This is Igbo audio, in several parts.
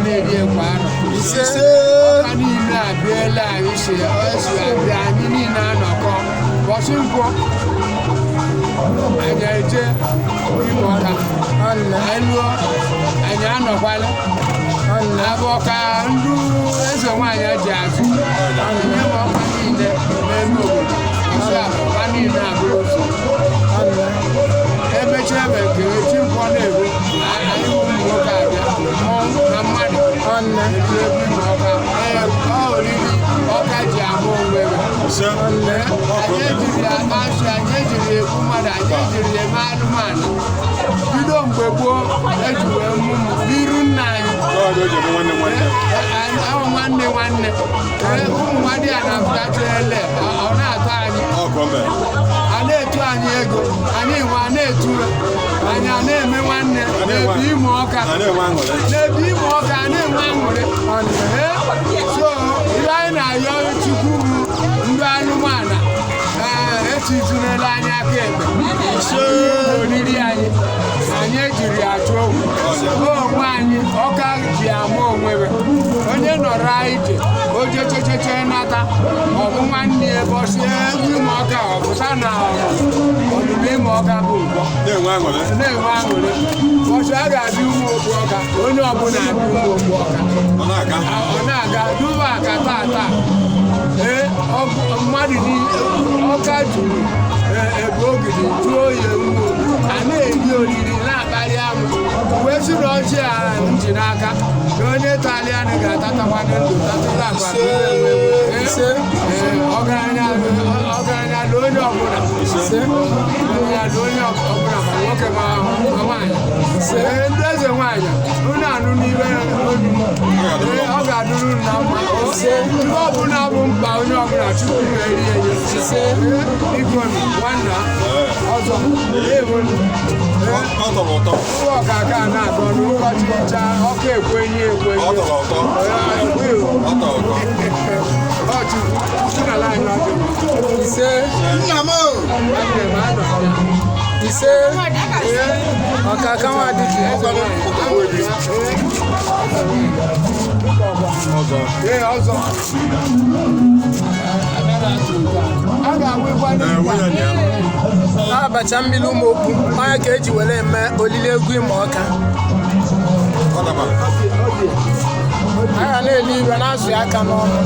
Na-eri ekwe arọ. Ọka niile abịala, anyị si esi abịa, anyị niile anọkọ bọsị nkwọ, anyị eje Ime Ọka. Anyị lụọ, anyị anọkwala abụ ka ndị eze nwaanyị ji azụ nye m ọka niile n'elu obodo ọsị abụ ha niile abụrụ otu. Emechaa ebe nke echi nkwọ na-ebu anyị bụ ụmụ nwoke abịa mmọnwụ na mmadụ etu egwu Ime Ọka. Ee, ọ oriri ọka ji ama onwe ya. Ee, anyị ejiri ya akpa nsị, anyị ejiri ya egbu mmadụ, anyị ejiri ya eme anụmanụ. Bido mgbe gboo eji wee mụ m n'iru nna anyị. Ee, ahụ nwanne nwanne. Ee, ụmụ nwadị a na-apụtacha ele ọ na-atọ anyị, a na-etu anyị ego, anyị nwe a na-etu anyị, a na-eme nwanne n'ebe Ime Ọka, n'ebe Ime Ọka a na-enwe aṅụrị. Ee, so ihe anyị na-ayọ Chukwu bụ ndị anụmanụ, ee, etizunela anyị aka ekpe oriri anyị. Anyị ejiri ya chụọ okwu onwe anyị. Ọka ji ama onwe ya. Onye nọrọ ije oje checheche nata, ọ bụ nwanne ya bọsị egwu Ime Ọka, ọ pụta na ọdụdụ Ime Ọka bụ ụgbọ Na-enwe aṅụrị. Na-enwe aṅụrị. Bọsị a ga-abịa ụmụ okpu ọka, onye ọbụla abịa ụmụ okpu ọka. Ọ na-aga. Ọ na-aga duba aka taa taa. Ee, mmadụ niile ọka juru ebe ogidi jụọ oyi ewu, a na-eri oriri na-akparị amụ wee sị na ọjị a m ji n'aka na onye talian ga-atatakwana ndụ tatụla agwa. Ee, ọgaranya ọgaranya na onye ọbụla, ọgaranya na onye ọbụla, ma nwoke ma nwaanyị. Ee, ndị eze nwaanyị unu anụ n'ibe olu. Ee, ọ ga-adụrụ unu na mma. Ihe ọbụla bụ mkpa onye ọbụla, Chukwu ga-eri enye. Ee, biko nwanna ọzọ ewonu. Ọ tọrọ ụtọ. Ụlọ ọkaka na-agọ n'ụbọchị ncha ọka ekwenye ekwenye. Ọ tọrọ ụtọ. Ọ tọrọ ụtọ. Ọchukwu n'ala anyị ọjọọ. Ise. Nna m o. Nwanne m anọ ya. Ise. Ọkaka nwa dike. Ọzọ. Ee, ọzọ a ga-awekwa. Ee, nwunye na ya. Abacha mmiri ụmụ okpu onye ka eji were eme olili egwu Ime Ọka. Ọ dabara. A ga na-eli iwe na-azụ ya aka n'ọnụ.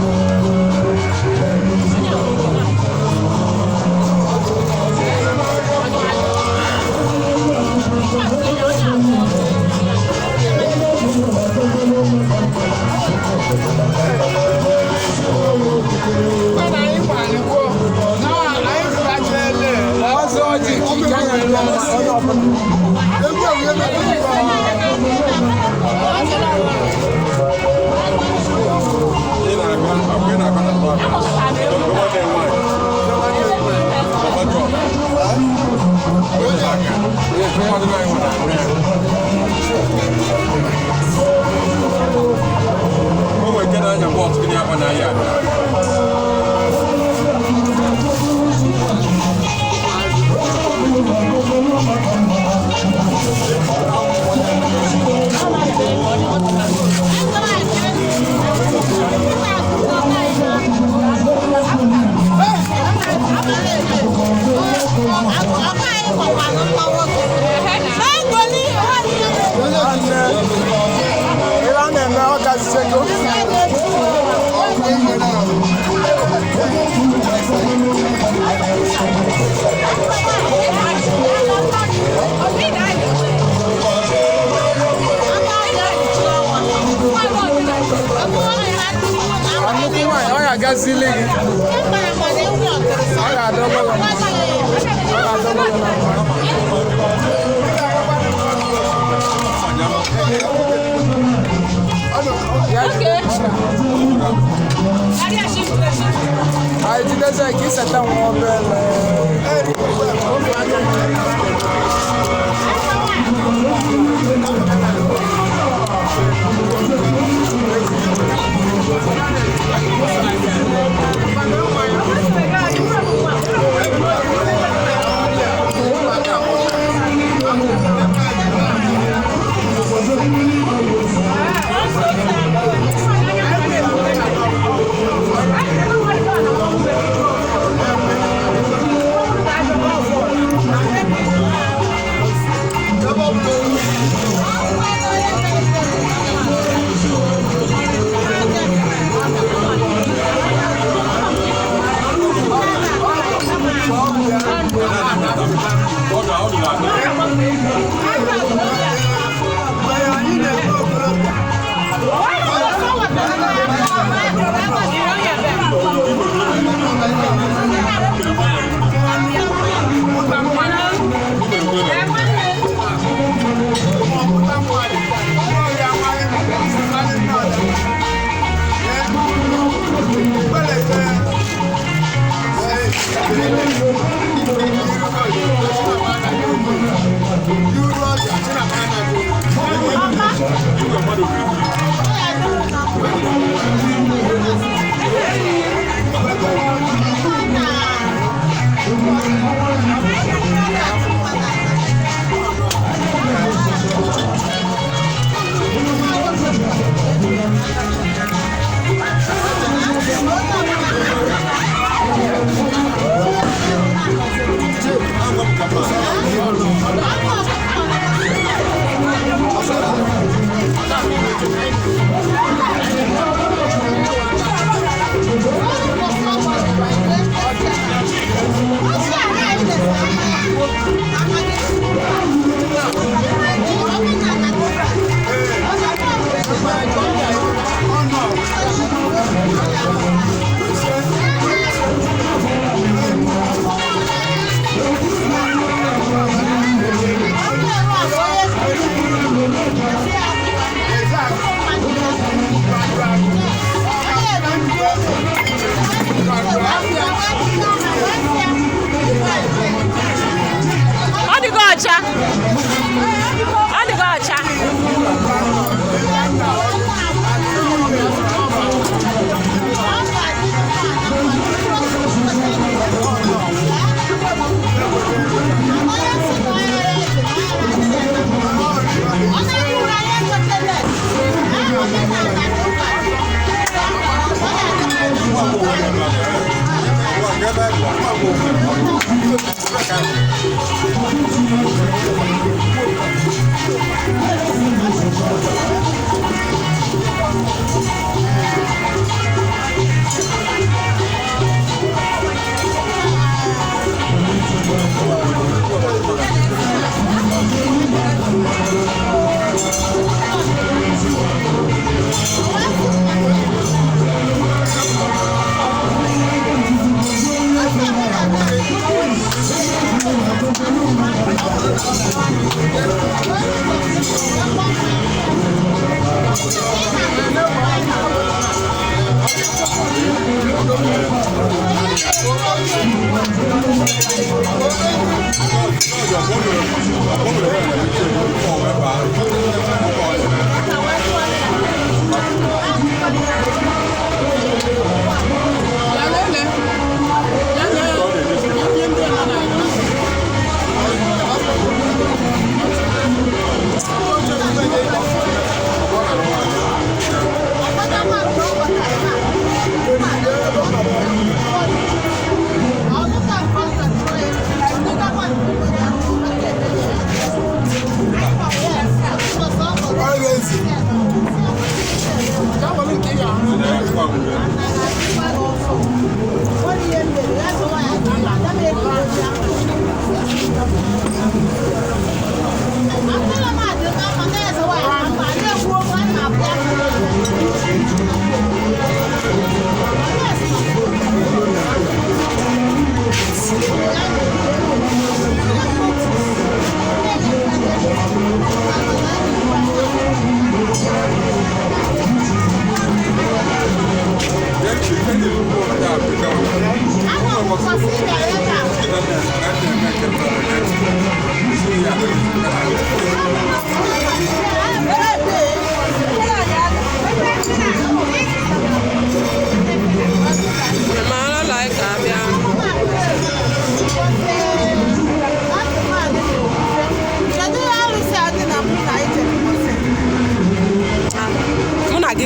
Mana anyị gbalịwo na anyị fụtacha ele. Ọzọ ọjị nke a ga-ere onye ọbụla. Egwu egwu ebe. Ị na-agba akwụ, ị na-agba na akpa. Nwanne m nwaanyị. Papa John. Onye aka. Nwanne m nwaanyị nwere ahụ ya. O nwere nke na-anya bọọsụ gị na-akpa n'ahịa abịa. Ebe a na-eme ọka zitego. Nnukwu nwaanyị, ọ ga-agazili gị. Ọ ga-adọba gị. Ọ ga-adọba gị na mma. Ya jide. Anyị jideze ka iseta nwa obere.